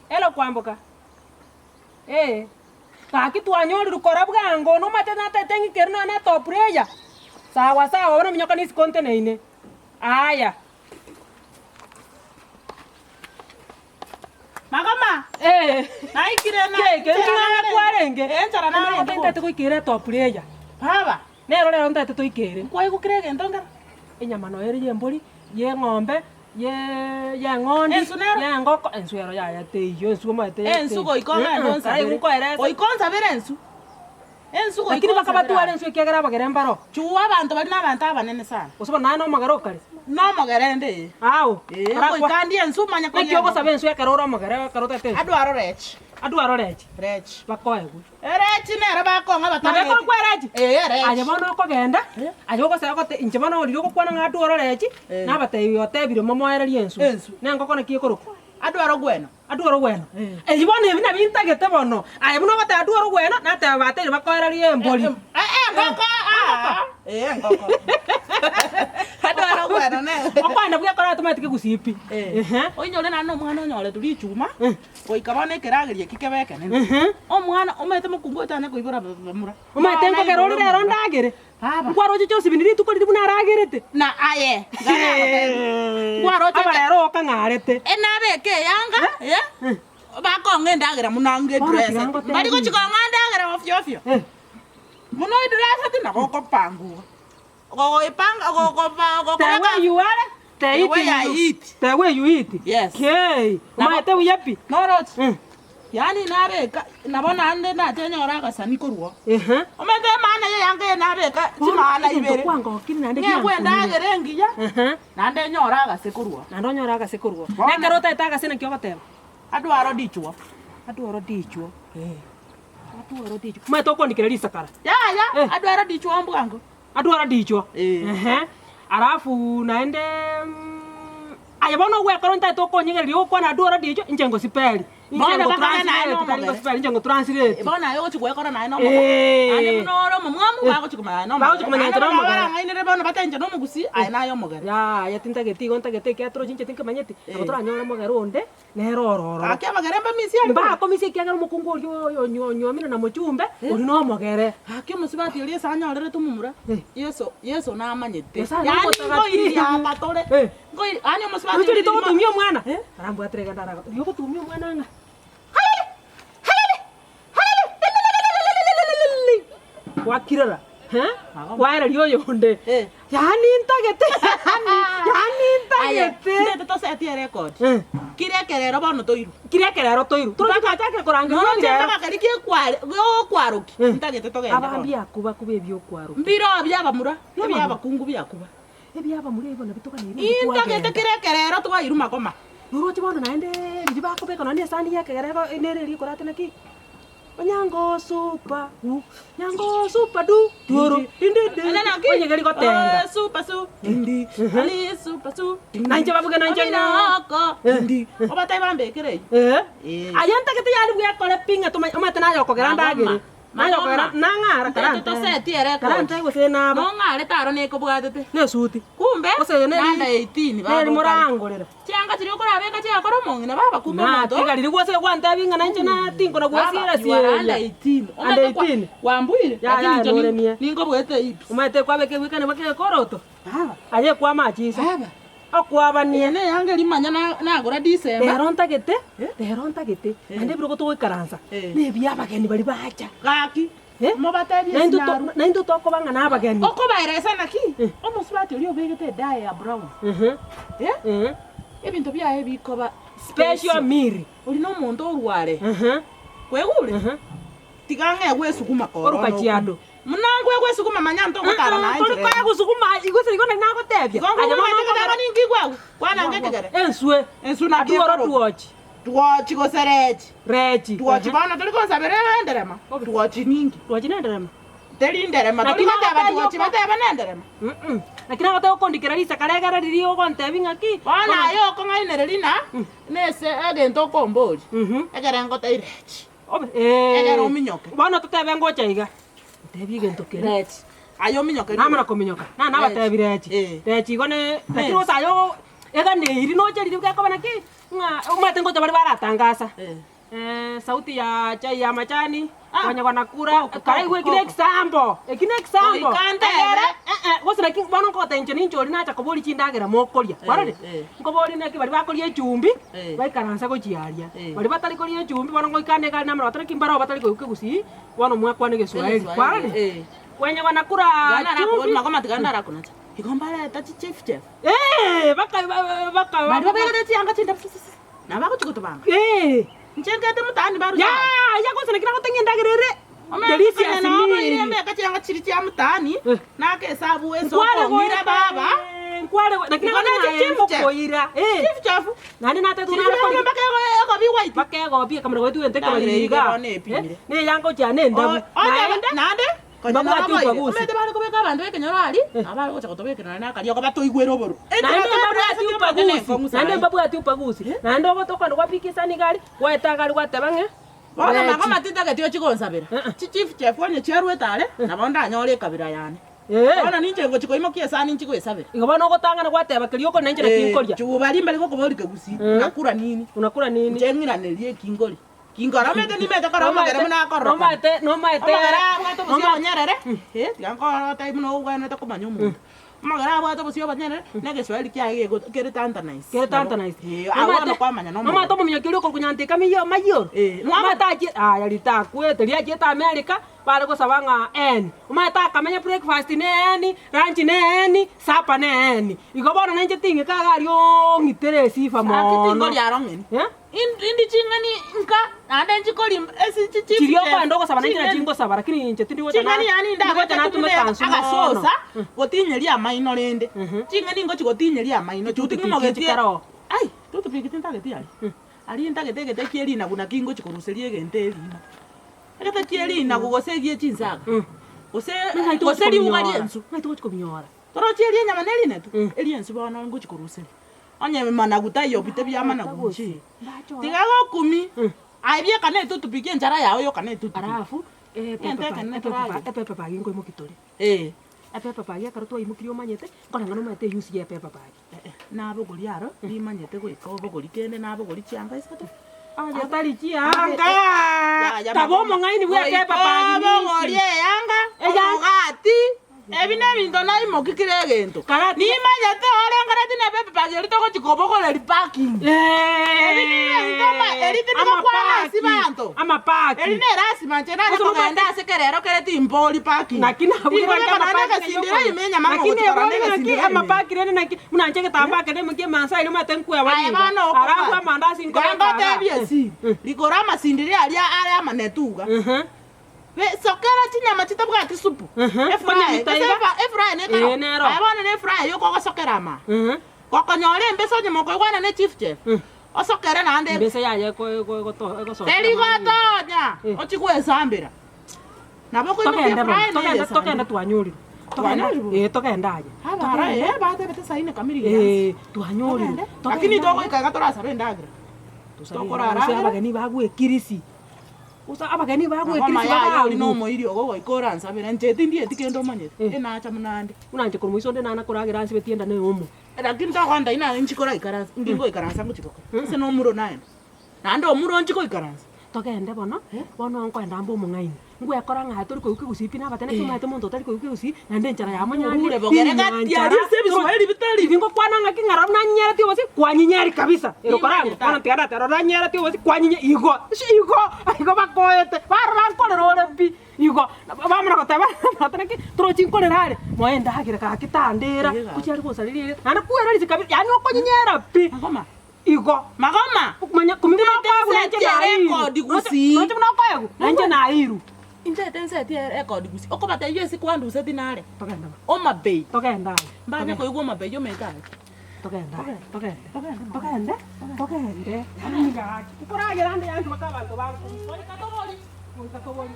Hello Kwamboka, ee, gaki twanyorirwe kora bwango nomanyete natete ng'ikere nonya na etop layer, sawa sawa bono minyoka nisiko nteneine, aya. Magoma! Ee, Naikire na Kei, kei nchera ng'ang'e narenge. kwarenge. Ee, nchera narenge Omanyete ntete goikera etop layer. Baba, Nero rero ntete toikere. nkwaigokire egento nkere? Enyama noyo ere ya embori, ya eng'ombe, ye y'eng'ondi, Ensu nero? y'engoko, ensu ero yaya teiyo, ensu omanyete Ensu teiyo. goika ogende Mm, onsabere. karaigu nkoerese. Goika onsabere ensu. Ensu goika Lakini onsabere bakabatwara aye. ensu ekiagera abagere mbaro. Chua abanto baria na abanto abanene sana. Gose bono naye nomogere okare? Nomogere inde ee. Ao, Ee, karakwa. goika ndie ensu manye Naki koria ogosaba ensu ekero ore omogere ekero otagete ensu? Adwaro rechi. Adwaro rechi. Rechi. Bakoegwe. Erechi nero bakong'a Nabo batang'eti. ekorokwa erechi? Ee, erechi. Aye bono okogenda, aye ogosea ogote inche bono riria ogokwana ng'a adware orechi, Eh. nabatebi otebire momoererie ensu. Ensu. Na engoko naki ekorokwa? Adware ogweno. Adware ogweno. Eh. Eyio bono ebi nabio ntagete bono. Aye buna ogoteba adware ogweno, nateba bateire bakoererie embori. Eh, engoko, ah, eh, engoko. Adware ogweno ne. Okoenda buya ekero atomanyeti kegusii pi. Eh. Ehe. Oinyore naende omwana onyoretwe richuma, Eh. Goika bono ekeragerio eki kebe ekenene. Omwana omanyete mokungu oyo tanya koibora bamura. Omanyete nkogera ore rero ndagere. Baba. Nkwaroche Josephine rituko riria buna aragerete. Na aye, iga nagotebia. Nkwaroche Aba rero okang'arete. Enabeke eyanga, eh, bakong'a endagera buna Bono tiga ngedreseti. ngotebie. Mbari gochi kong'a endagera ofio ofio. Buna oidreseti nabo okopangwa. Ogoepanga ogokoba The ogokora way you are, the The way I eating you. eat. The way you eat. Yes. Kei. Nabo- Omanyete buya pi. Noroche. Mm. Yaani nabeka nabo naende nache nyore agasani korwa oo. Ehe. Omanyete emaana eye yanga eye nabeka chimaana Egento ibere. kwangokire naende Ng'egwe giankumire. endagera engiya Ehe. naende nyore agase korwa oo. Naende onyore agase korwa oo. Bono- Ekero otaete agase naki ogoteba? Adwaro dichwo. Adwaro dichwo. Adwaro dichwo. Omanyete okondikera risakara. Yaya, Eh. adwaro dichwo mbwango. Adwaro dichwo. Eh. Ehe. Alafu naende mm, aye bono ogwekora ontaete okonyegereria ogokwana adwaro dichwo, inche ngosiperi. Inche Bono bakare naye ngotranslate, tari nomogere. ngosiperi, inche ngotranslate. Bono aye ogochi gwekora naye nomogere. Eh. Naende buna ore omomwamu bagochi komanya aye nomogere. Bagochi komanya inche Naende buna nomogere. barang'ainere bono bate inche nomogusii, aye naye omogere. Yaya tintageti igo ntagete ekiagera torochi inche tinkemanyeti, nabo Eh. toranyore omogere onde, nere ororo. Gaki abagere mbamisia aria bono. Mbakomisia ekiagera omokungu oria oyo onyu onyuomire na mochumbe, oria nomogere. Gaki omosubati oria ase anyorerete omomura, Eh. Yeso, Yeso namanyete. Nyasaye Yaani nomotakatifu. nkoiriaka tore. Eh. Nkoi yaani omosubati Roche oria rito ririma- ogotumia omwana, Eh. arambwatire egento arago, oria ogotumia omwana ng'a Gwakirera, eh, kwaereria oyonde, Eh. yaani ntagete yaani, yaani Aye, ntagete. ndete tosetie erecord. Eh. Kire ekerero bono toirwe. Kire ekerero toirwe. Toroche twachakire korangeria Noroche ebirero. mpaka keria gekware geokwaroki Eh. ntagete togende Aba bono. mbiakuba kuba ebiokwarokia. Mbiro biabamura, Biabamura. ebiabakungu biakuba. Ebiabamura ebi bono bitoganeire Intagete twagenda. kire ekerero twairwe makoma. Noroche bono naende riria bakobeka nonya na esani ya ekegere igo nere eria ekorate naki. Onyango supa u, nyango supa du, duoro, dindi di, onyegeri gotenga. Eh, supa su, dindi, ali supa su, dindi. Nainche babuge nainche Amina oko, dindi. Eh. Obatebie bambekere eyio. Eh. Eh. Aye ntagete yaani bwekore pi ng'a tomanye omanyete naye okogera ndagere. Naye okogera nang'ara Ntete karante. tosetie erecord. Karante gose naba. Nong'arete aro nekobwatete. Ne esuti. Kumbe, Gose eye neri- nanda 18 neri baba okare. morangorera. Chianga chiria okorabeka chiakora omong'ina baba kumbe omonto. Natiga riria gwase gwantebia ng'a nainche na tinkona Baba, gwesiera you are under sieria. 18. Under Omanyete kwa- 18? Kwambuire, Ya, lakini ya, inche nin- noremie. ninkobwete hips. Omanyete kwabeka egwekane bweka egekoroto? Baba, Aye kwama achisa. baba. Okwabanie. Eye neyanga eria manya na- nagora December. Rero ntagete, rero ntagete, naende ebirogo togoikaransa, Eh. na ebia abageni baria bacha. Gaki, Eh? mobatebie Naintwe to- esinyaru. naintwe tokoba ng'a nabageni. Okobaeresa naki? Eh. Omosubati oria obegete edaye ya brown. Mhm. Eh? Mhm. Ebinto biaye bikoba Special meal. Oria nomonto orware. Mhm. Kwegure? Mhm. Tiga ng'egwe esuguma korwa Oruka chiado. Muna nkwegwa esuguma manya ntogotara naye Tori nchera ere. koegwa suguma gose igo nari nagotebia. Igo Aye bono ngokwana okogera- ekegere ninki igwegwa? Kwana ng'ekegere. Enswe. Enswe naki Adwaro ekorokwa? tuochi. Tuochi gose rechi. Rechi. Tuochi bono tori konsabera enderema. Tuochi ninki? Tuochi nenderema. Teri nderema. Tori Lakini goteba agotebia tuochi oko- bateba nenderema. Mm-mm. Lakini agoteba okondikera risakara egere riria ogontebi ng'aki. Bono aye okong'ainereria na nese egento okomboria. Mhm. Ekere ngotebie rechi. Obe ee. Egere ominyoke. Bono totebe ngocha iga. Ntebie egento keria. Rechi. Aye ominyoke Namana kominyoka. Na nabatebi rechi. Eh. Rechi igo ne lakini Eh. gose aye oo. Eganeiri noche riria gekoba naki, ng'a omanyete ngocha bare baratangasa. Sauti ya chai ya majani, konya kona kura, karaigwe eki na ekisambo, eki na ekisambo. Goika ntebe. Egere, eh-eh, gose naki bono nkogotebia inche ninche oria nacha koboria chindagera mokoria, kwarorire? Eh, eh. Nkoboria naki baria bakoria echumbi, Eh. baikaransa gochia aria. Eh. Baria batari koria echumbi bono ngoika ande egari namara goteba naki mbaroo batari koigwa kegusii, bono mwakwana egeswahili, Egeswahili, kwarorire? eh. Kwenya kona kura chumbi. Magoma tiga ndarakonacha. Igo mbareta chichief chef. Eh, baka ba- baka Baria babegete chianga chindabu sisisi. Nabo bagochia gotobanga. Eh. Inche nkete mtaani barusia Ya, ya gose naki nagoteng'ia endagera ere delicious meal. Mbeka chianga chiria chia mtaani, Eh. naka esabu ase Nkware okong'ira goeta, baba. nkware go- naki Igo nache nagoteng'ia chief chef. mokoira. Eh. Chief chef. Naende natete Chiria nare kori- mpaka ego- egobi white. Mpaka egobi ekamanya goetwa egento Ndagera ekebari iga iga. bono epimire. Eh, neyanga gochia nendabu. Onye Naende naende konya Mbabwati naboire. ubaguzi. Omanyete bare kobeka abanto b'ekenyoro aria, nabo bare gocha gotobekera naende akariogo batoigwere obororo. Naende mbabwati ubaguzi, naende mbabwati ubaguzi, naende ogote okogenda gwapika esani iga aria, gwaeta iga aria gwateba ng'a Bono Veg. magoma tintageti ochie gonsabera. Eh-eh. Chichief chef onye chiaruete are, nabo ndanyore ekabira yane. Ee. Bono ninche ngochia koimokia esani nchie goesabera. Igo bono ogotang'ana gwateba keria okoria nainche naki nkoria. Chuba rimbari gokoboria kegusii, unakula nini? Unakula nini? Inche ng'iranerie eki nkoria. Kinkoromete nimete korora omogere buna akororokana. Nomaete, nomaete. Omogere abwate obosio obonyerere, eh, tiga nkorota buna ogwenerete komanya omonto. Omogere abwate obosio obonyerere, na egeswahili kiaye gego kere tantanize. Kere tantanize. Eh, abwo bono kwamanya na Nomanyete omogere. omominyoki oria okorokwa Nyanteka Miyo Mayioro? Eh, Nomanyete achie aya ritakwete riachiete America, bare gosaba ng'a en. Omanyete akamenya breakfast ne en, lunch ne en, supper ne en. Igo bono nainche ting'ika iga aria ong'itere esifa Gaki mono. tingori aro ng'eni. Eh? Indi ching'eni nka, naende nchikori esi chi chi Chiria okoenda ogosaba nainche nachi ngosaba lakini inche tindi gocha Ching'eni yaani tindi gocha ndagete natumeka tumia nsu mono. agasosa gotinyeria amaino rende. Ching'eni ngochi gotinyeria amaino Toothpick chioting'imogetie. chikare oo. Ai, toothpick tintageti aria. Aria ntagete egete kie rinagu naki ngochi koruseria egento erimo. Egete kie rinagu gose egie chinsaga. Gose Ng'ai togochi gose riuga kobinyora? riensu. Ng'ai togochi kobinyora? Torochi eria enyama na erinetu? Eriensu bono ngochi koruseria. Onye managu taiyo bite bia managu inche. Tiga gokumi. Aye bieka ne etutupiki enchara yao yoka ne etutupiki. Alafu, Egento ekenene toragere. epepa bag nkoimoki tore. Eh. Epepa bag ekero twaimokirie omanyete, nkoreng'ana omanyete euse ya epepa bag. Nabogoria aro, nimanyete goika obogori kende nabogori chianga isato. Onye tari chianga, Yaya taba magoma. omong'aini bwa epepa bag Goika obogorie eyanga, Eyanga. omogati, Ebi nebinto naimoki kera egento. Karati- Nimanyete orengereti na epepa bag eria togochi kobogoreria parking. Ebi nebinto ama- eri tindi gokwana ase banto. Amapaki. Eri nerasima inche nare Gose kogenda ase kerero kere timbori parking. Naki nabwo Tingobeka naende egesindira ime enyama Lakini ngogochi korora ebori naki egesindira ime. amapaki rende naki buna inche egetambaa kende imokia emansa eria omanyete nkweba Aye nigo. bono Alafu okobwata. amandasi nkobeka Ganga igaa. otebie esiri. Rigoro amasindiri aria are amanetu iga. Sokera chinyama chitabwati supu. Mhm. Efry, Konyamita gose iga. efry nekero. Ee, nero. Aye bono ne efry yokogosokera ama. Mhm. Gokonyora embese onye mokoigwana ne chief chef. Osokere naende. Embese yaye egosoka. Teri gotonya. Eh. Ochie goesambera. Nabo okoimokia Togende bono, efry togende neye togende twanyorire. Togende, Twanyorire? eh, togende aye. Abara eh batebete saa nne kamiri giansi. Eh, twanyorire. Togende. Togende Lakini aye. togoika iga torasabe endagera. Tosabe tokorara endagera, agere. abageni bagwekirisi. Gose abageni Magoma bagwekirisi yaye ori bagangu. nomoiri ogo goika oransabere inche tindieti kende omanyete, Eh. enacha buna ande. Buna inche korwa moiso onde nana koragera nsibetie enda na eomo. Lakini tokonda ina inchi koraikaransa, inki ngoikaransa ngochia gokora? Ase nomuro naende, naende omuro nchi goikaransa. Togende bono, bono nkoenda mbe omong'aini. Ngwekora ng'a tori koigwa kegusii pi nabatebia naki omanyete omonto otari koigwa kegusii, naende enchara yamonyarire, Orure bogere gati rinyanchara, aria ase ebiswahili bitari. Ibi ngokwana ng'aki ng'a rora nanyereti obosie, kwanyinyeri kabisa, ero koranga, Nimanyete. bono tiga ndateba rora nanyereti obosie kwanyinye igo, igo, igo bakoete, barora nkorera ore pi, igo, bamana goteba nabate naki, torochi nkorera are, moe endagera gaki tandera, Iga. gochia are gosareria ere, naende kwererisia kabisa yaani okonyinyera pi. Magoma. Igo. Magoma. Manya kumi buna okoegwa nainche Tenseti nairu. erekodi gusii. Noche buna okoegwa nainche nairu. Inche tenseti erekodi gusii. Okobatebia ase kwanduseti nare. Togende ba. Homa Bay. Togende aye. Mbanye koigwa Homa Bay omanyete aye. Togende aye. Togende. Togende. Togende. Yaani gaki. Nkoragera ande yaani mpaka abanto bankumi. Goika tobori. Goika tobori.